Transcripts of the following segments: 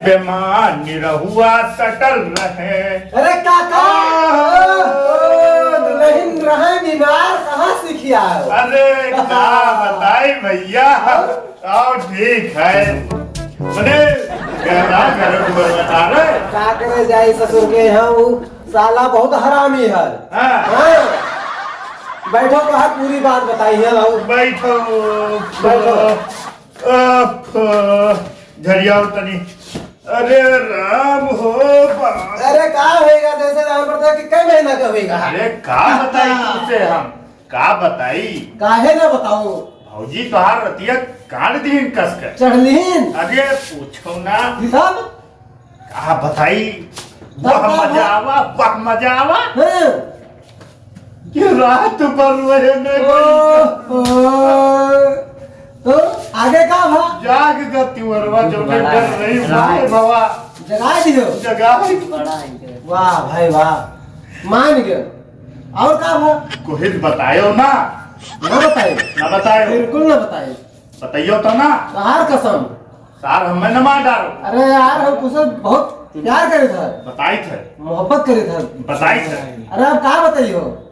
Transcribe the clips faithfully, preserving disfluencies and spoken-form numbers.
बेमान निरहुआ सटल रहे। अरे काका, आह। ओ, ओ, दुल्हन रहे बीमार, कहाँ सीखी आयो? अरे का बताई भैया, हाँ? आओ ठीक है। मने गहरा घर दुआर बता रहे। का करे जाई ससुर के यहाँ, वो साला बहुत हरामी है। हाँ। हाँ। बैठो तो है, पूरी बात बताई है, लाओ। बैठो। बैठो। अफ, झरियाओ तनी। अरे राम हो बा-, अरे का होएगा, जैसे राम प्रसाद के कई महीना का होएगा? अरे का बताई तुमसे हम, का बताई? काहे ना बताओ? भौजी तोहार रतिया काट दीन कस के। चढ़लीन? अरे पूछो ना। तब? का बताई? तब वह का मजा बा? आवा, वह मजा आवा। हाँ। कि रात भर वह नहीं ओह, ओह। तो आगे का भा? जाग गति वरवा जो के डर रही, भाई बाबा। जगा दियो। जगा। वाह भाई वाह, मान गयो। और का भा? कोई बतायो ना। ना बतायो। ना बतायो। बिल्कुल ना बतायो। बताइयो तो ना। तहार कसम। सार हमें न मार डालो। अरे यार, हम तुझसे बहुत प्यार करे थे। बताई थे। मोहब्बत करे थे। बताई थे। अरे अब का बताइयो?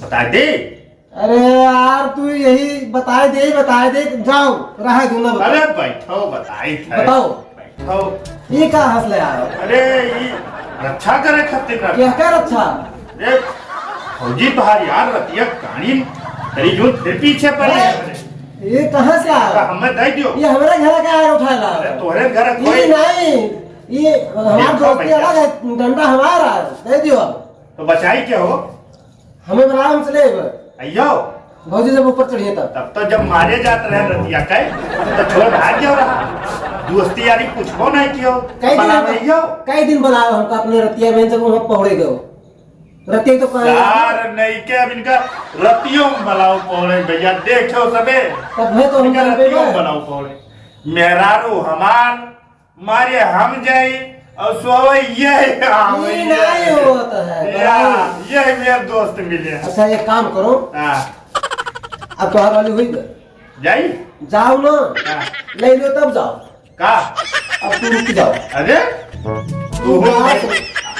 बताई दे। अरे यार, तू यही बताई दे, बताई दे, जाओ, रहा दूँ ना बताओ। अरे बैठो, बताई थे। बताओ। बैठो। ये का हंस ले यार? अरे, ये रक्षा करे खातिर ना। क्या, क्या रक्षा? ए, फौजी तोहार यार रतिया कानी, तेरी जून फिर पीछे पड़ी है। अरे, ये कहाँ से आया? तो हमें दे दियो। ये हमारे घर का आया उठा ला। अरे, तोहरे घर ये कोई नहीं, ये हमार देखो दोस्ती भैया। अलग है, डंडा हमारा है, दे दियो अब। तो बचाई क्या हो? हमें बुलाओ, हम चले एक बार। अयो। भौजी जब ऊपर चढ़िए तब। तब तो जब मारे जात रहे रतिया के, तो छोड़ भाग गयो रहा। दोस्ती यारी पूछबो नहीं कियो। कई दिन बुलावे हम-, यो। कई दिन बुलाओ हमका अपने रतिया में, जब हम पहुड़े गयो। रतिया तो कहाँ यार, नहीं के अब इनका रतियों में बुलाओ पहुड़े भैया, देखो सबे। तब है तो हम इनका कर रतियों में देबे। बुलाओ पहुड़े। मेहरारू हमार, मारे हम जाई और सोवे ये आवे ये ये। नहीं होता है, या, भाई। ये मेरे दोस्त मिले हैं। अच्छा, एक काम करो। हाँ। अब तोहार वाली हुई गई। जाई? जाओ ना। हाँ। ले लो तब जाओ। का? अब तू रुक जाओ। अरे? तू हो हाँ, भाई। तो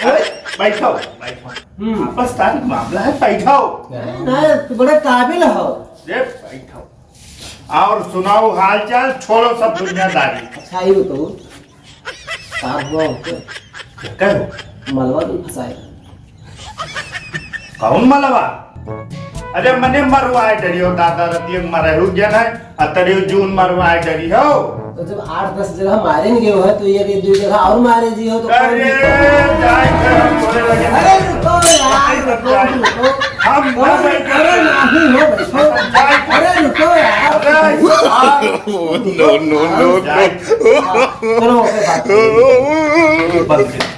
अरे, बैठो, बैठो। हम्म। आपस तारीख मामला है, बैठो। नहीं, तू बड़े काबिल हो। अरे, बैठो। और सुनाओ हाल चाल, छोड़ो सब दुनियादारी। अच्छा, ये बताओ, का हुआ उनके? क्या कहो? मलबा तो फंसाए। कौन मलबा? अरे मने मरवाए डरियो दादा, रतिये मरे हो गया ना, अतरियो जून मरवाए डरियो। तो जब आठ दस जगह मारे नहीं गए हो, तो ये एक दो जगह और मारे जी हो, तो कौन अरे, जीता? जाए घर हम बोले लगे। अरे, रुको यार, रुको, रुको। हम अरे, नहीं अरे, नहीं हो, बैठो। जाए घर। अरे, रुको यार। अरे, यार। No, no, no, no। जाए। चलो, OK, बात करो। बंद कर।